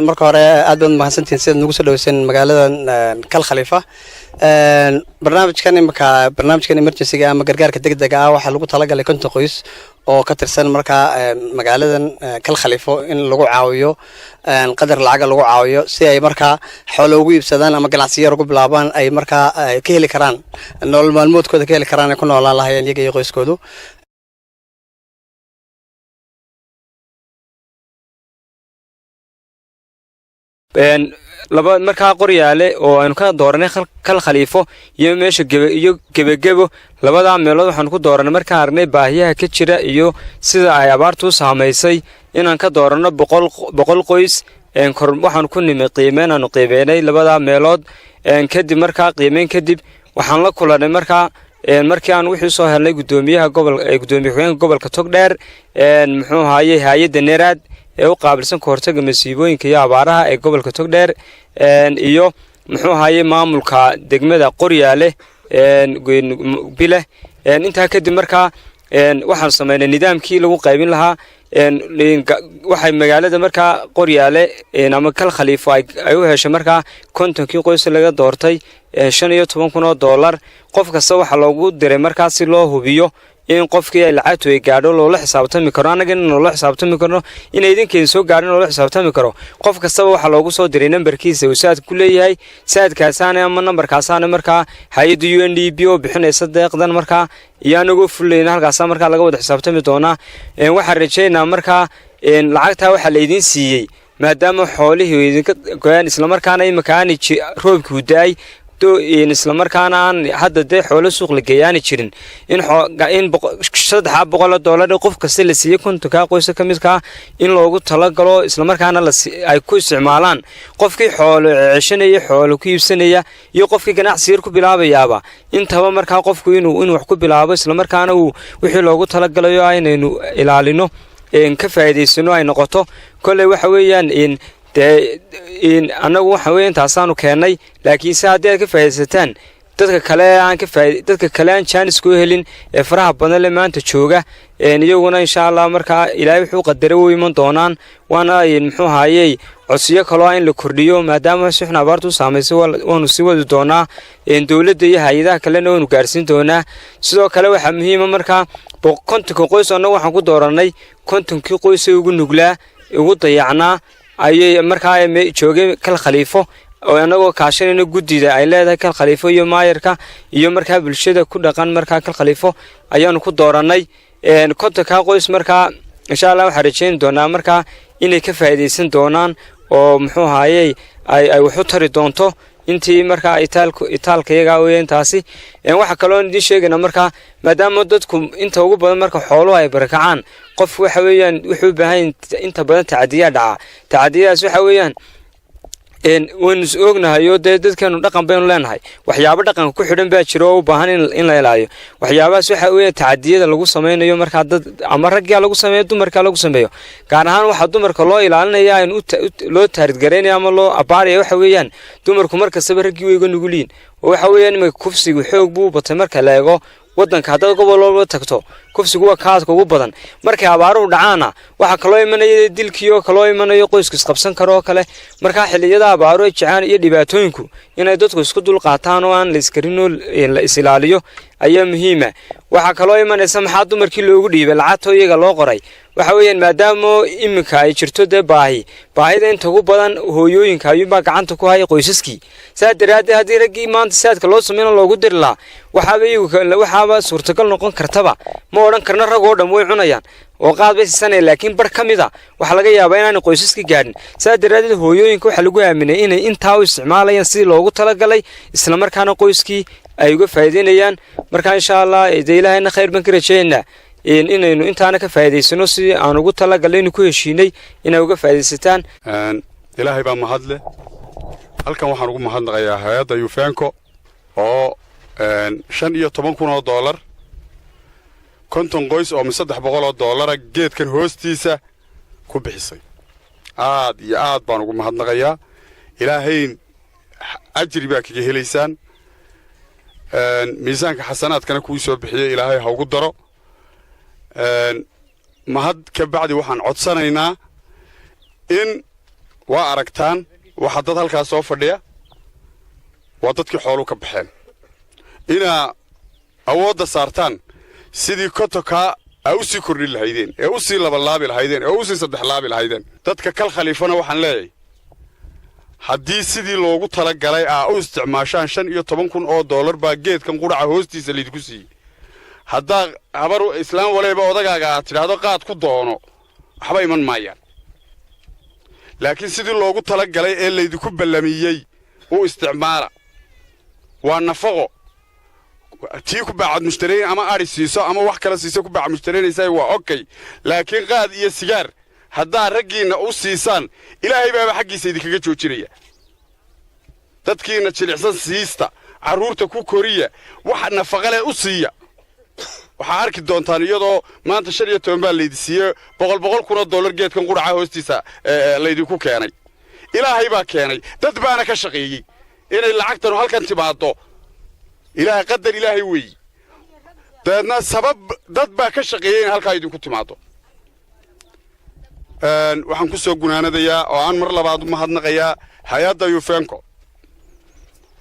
Marka hore aad baad mahadsantihiin sidaad nagu soo dhaweyseen magaaladan Kal Khaliifa. Barnaamijkan imika, barnaamijkan emergency-ga ama gargaarka degdega ah, waxaa lagu talagalay 50 qoys oo ka tirsan markaa magaaladan Kal Khaliifo in lagu caawiyo, qadar lacaga lagu caawiyo, si ay markaa xoolo ugu iibsadaan ama ganacsiyo ugu bilaabaan, ay markaa ka heli karaan nolol maalmoodkooda, ka heli karaan ay ku noolaan lahayeen iyaga iyo qoyskoodu. Laba markaa Qoryaale oo aynu ka dooranay Kal Khaliifo iyo meesha iyo Gebagebo, labadaa meelood waxaanu ku dooranay markaan aragnay baahiyaha ka jira iyo sida ay abaartu u saamaysay inaan ka dooranno 100 qoys. Waxaanu ku nimi qiimeyn aanu qiimeynay labadaa meelood. Kadib markaa qiimeyn kadib waxaan la kulannay markaa, markii aan wixii soo helnay, gudoomiyaha gobol, gudoomiye ku-xigeenka gobolka Togdheer, muxuu ahaayey, hay-adda NERAD ee u qaabilsan ka hortaga masiibooyinka iyo abaaraha ee gobolka Togdheer, iyo muxuu ahaayey, maamulka degmada Qoryaale Bile. Intaa kadib markaa waxaanu sameynay nidaamkii lagu qaybin lahaa. Waxay magaalada markaa Qoryaale ama Kal Khaliifo ay u heshay markaa 50-kii qoys laga doortay $15,000. Qof kasta waxaa loogu diray markaa si loo hubiyo in qofkii ay lacagtu ay gaadho loola xisaabtami karo, annaga in loola xisaabtami karno, inay idinkeedin soo gaadhin loola xisaabtami karo. Qof kastaba waxaa loogu soo diray nambarkiisa uu saadka ku leeyahay. Saadkaasaana ama nambarkaasaana markaa hay-adda UNDP oo bixinaysa deeqdan markaa iyo anagoo fulayna halkaasa markaa laga wada xisaabtami doonaa. Waxaan rajaynaa markaa lacagtaa waxaa laydiin siiyey maadaama xoolihii idinka goyaan, islamarkaana imika aani roobkii u da-ay, islamarkaana aan hadda dee xoolo suuq la geeyaani jirin, in $300 qof kasta la siiyey 50-kaa qoysa ka midkaa in loogu talagalo, islamarkaana ay ku isticmaalaan qofkii xoolo ceshanaya, xoolo ku iibsanaya, iyo qofkii ganacsi yar ku bilaabayaaba intaba. Markaa qofku inuu wax ku bilaabo, islamarkaana uu wixii loogu talagalayo inaynu ilaalino, ka faa'iidaysano ay noqoto. Kolley waxa weeyaan dee annagu waxa weya intaasaanu keennay, laakiinse haddii aad ka faa'iidaysataan, dadka kale aan ka faa dadka kale aan jaanis ku helin ee faraha badan le maanta jooga, iyaguna insha Allah markaa Ilaahay wuxuu qadaray u iman doonaan. Waana muxuu ahaayey, codsiyo kaloo in la kordhiyo maadaama si xun abaartu u saamaysay waanu sii wadi doonaa, dowladda iyo hay-adaha kalena waanu gaarsiin doonaa. Sidoo kale waxaa muhiima markaa 50-ka qoys annagu waxaan ku doorannay 50-kii qoysee ugu nuglaa, ugu dayacnaa ayay markaa joogay Kal Khaliifo, oo anagoo kaashanayna guddida ay leedahay Kal Khaliifo iyo maayarka iyo markaa bulshada ku dhaqan markaa Kal Khaliifo ayaanu ku doorannay 50-kaa qoys. Markaa insha Allah waxaan rajayn doonaa markaa inay ka faa'iidaysan doonaan oo muxuu ahaayey, ay wax u tari doonto intii markaa itaalka iyagaa weya intaasi. Waxaa kaloo idiin sheegaynaa markaa, maadaama dadku inta ugu badan marka xooluhu ay barakacaan, qof waxa weeyaan wuxuu u baahan inta badan tacadiyaa dhaca. Tacadiyadaas waxa weeyaan waynu is ognahay oo dee dadkeenu dhaqan baynu leenahay, waxyaabo dhaqanka ku xidhan baa jira oo u baahan in la ilaaliyo. Waxyaabahaas waxa weeye tacadiyada lagu samaynayo markaa dad ama raggaa lagu sameeyo, dumarkaa lagu sameeyo. Gaar ahaan waxaa dumarka loo ilaalinaya, aynu loo taargetgaraynaya ama loo abaaraya, waxa weeyaan dumarku mar kastaba raggii way uga nugul yihiin, oo waxa weeyaan imika kufsigu xoog buu batay marka la eego waddanka. Haddaad gobol walba tagto, kufsigu waa kaadka ugu badan. Markay abaaruhu dhacaana waxaa kaloo imanaya dilkii oo kaloo imanayo, qoysku isqabsan karo oo kale. Markaa xilliyada abaaruhu ay jecaan iyo dhibaatooyinku, inay dadku isku dul qaataan oo aan la iskarin oo la is ilaaliyo ayaa muhiima. Waxaa kaloo imanaysa, maxaa dumarkii loogu dhiibay lacagtoo iyaga loo qoray? Waxa weeyaan maadaama iminka ay jirto dee baahi, baahida inta ugu badan hooyooyinka ayuunbaa gacanta ku haya qoysaskii. Saa daraaddeed haddii raggii maanta saadka loo sameyna loogu diri lahaa, waxaaba iyagu waxaaba suurtagal noqon kartaba. Ma odhan karno rag oo dhan way cunayaan oo qaad bay siisanayaan, laakiin bar ka mid a waxaa laga yaabaa inaanay qoysaska gaadhin. Saa daraaddeed hooyooyinka waxaa lagu aaminay inay intaa u isticmaalayaan sidii loogu talagalay, islamarkaana qoyskii ay uga faa'iideynayaan. Marka insha Allah dee Ilaahayna khayr baan ka rajeeynaa inaynu intaana ka faa'iidaysano sidii aan ugu talagalnay, inuu ku heshiinay inay uga faa'iidaysataan. Ilaahay baa mahadleh. Halkan waxaan ugu mahadnaqayaa hay-adda Yufenco oo $15,000, 50 qoys oo $300 geedkan hoostiisa ku bixisay. Aad iyo aad baan ugu mahadnaqayaa. Ilaahayn ajri baa kaga helaysaan, miisaanka xasanaadkana kuwii soo bixiyey Ilaahay ha ugu daro. Mahad ka bacdi waxaan codsanaynaa in Waa aragtaan waxaa dad halkaas soo fadhiya, waa dadkii xooluu ka baxeen. Inaa awoodda saartaan sidii 50-kaa aa u sii kordhin lahaydeen, ee u sii labanlaabi lahaydeen, ee u sii saddexlaabi lahaydeen. Dadka Kal Khaliifana waxaan leeyahay, haddii sidii loogu talagalay aa u isticmaashaan, 15,000 oo dollar baa geedkan qudhaca hoostiisa laydinku siiyey. Haddaa habar islaam walayba odagaaga aad tidhaahdo qaad ku doono, waxba iman maayaan. Laakiin sidii loogu talagalay ee laydinku ballamiyey u isticmaala. Waa nafaqo tii ku baacad mushtarayn, ama adhi siiso ama wax kala siiso, ku baacad mushtaraynaysaa, waa okay. Laakiin qaad iyo sigaar haddaa raggiinna u siisaan, Ilaahay baaba xaggiisa idinkaga joojinaya. Dadkiinna jilicsan siista, carruurta ku koriya, wax nafaqale u siiya. Waxaa arki doontaan iyadoo maanta 15 baa laydi siiyey, 100 100 kunoo dollar geedkan qudhaca hoostiisa laydinku keenay. Ilaahay baa keenay, dad baana ka shaqeeyey inay lacagtanu halkan timaaddo. Ilaahay qadar Ilaahay weeyi. Dabeedna sabab dad baa ka shaqeeyey inay halkaa idinku timaaddo. Waxaan ku soo gunaanadayaa oo aan mar labaad u mahadnaqayaa hay-adda Yufenko.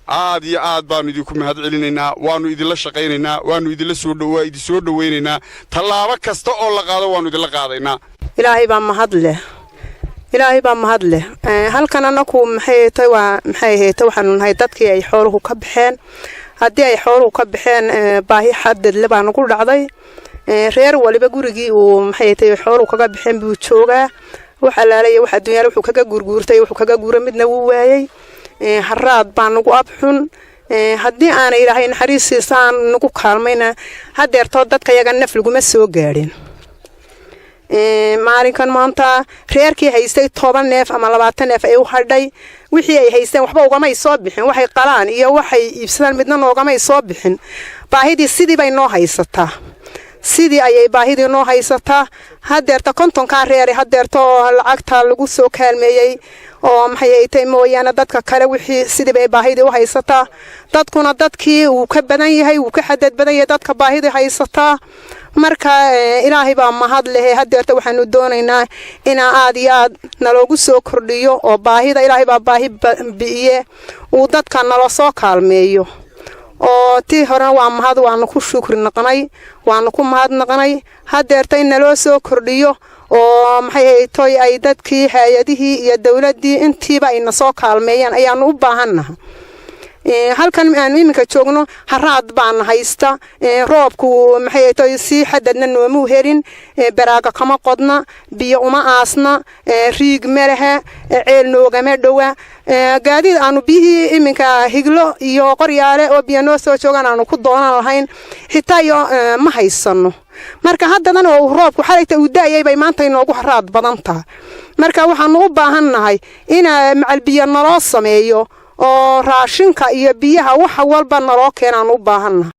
Aad iyo aad baannu idinku mahad celinaynaa. Waannu idinla shaqaynaynaa, waannu idinla soo dhowaa, idin soo dhowaynaynaa. Tallaabo kasta oo la qaado waannu idinla qaadaynaa. Ilaahay baa mahad leh, Ilaahay baa mahad leh. Halkan anaku maxay tay, waa maxay ahayta, waxaanu nahay dadkii ay xooluhu ka baxeen. Haddii ay xooluhu ka baxeen, baahi xadadle baa nagu dhacday. Reer waliba gurigii uu maxay tay xooluhu kaga baxeen buu joogaa. Wax alaalaya wax adduunyaale wuxuu kaga guurguurtay, wuxuu kaga guura midna wuu waayey. Haraad baa nagu abxun. Haddii aanay Ilaahay naxariistiisa aan nagu kaalmayna, hadeertoo dadka yaga naf laguma soo gaadhin. Maalinkan maanta reerkii haystay 10 neef ama 20 neef ay u hadhay, wixii ay haysteen waxba ugamay soo bixin. Waxay qalaan iyo waxay iibsadaan midna noogamay soo bixin. Baahidii sidii bay noo haysataa, sidii ayay baahidii noo haysataa. Hadeerta 50-kaa reere hadeerta oo lacagta lagu soo kaalmeeyey oo maxay tay mooyaane, dadka kale wixii sidii bay baahidii u haysataa. Dadkuna dadkii wuu ka badan yahay, wuu ka xadad badan yahay dadka baahidii haysataa. Marka Ilaahay baa mahad lehe. Hadeerta waxaanu doonaynaa inaa aad iyo aad naloogu soo kordhiyo oo baahida Ilaahay baa baahi bi'iye, uu dadka nala soo kaalmeeyo. Oo tii horena waa mahad, waanu ku shukri naqnay, waanu ku mahadnaqnay. Hadeerta in naloo soo kordhiyo oo maxay haytoy ay dadkii hay-adihii iyo dowladdii intiiba ayna soo kaalmeeyaan ayaanu u baahannaha. Halkan aanu iminka joogno haraad baana haysta. Roobku maxay haytoy si xadadna noomuu helin. Baraaga kama qodna, biyo uma aasna, riig ma laha, ceel noogama dhowa. Gaadiid aanu biyihii iminka Higlo iyo Qoryaale oo biyo noo soo joogaan aanu ku doonan lahayn xitaa iyo ma haysano. Marka haddadan oo roobku xalayta uu da'yay bay maanta inoogu haraad badan tahay. Marka waxaanu u baahannahay in macal biyo naloo sameeyo oo raashinka iyo biyaha waxa walba naloo keenaanu u baahannahay.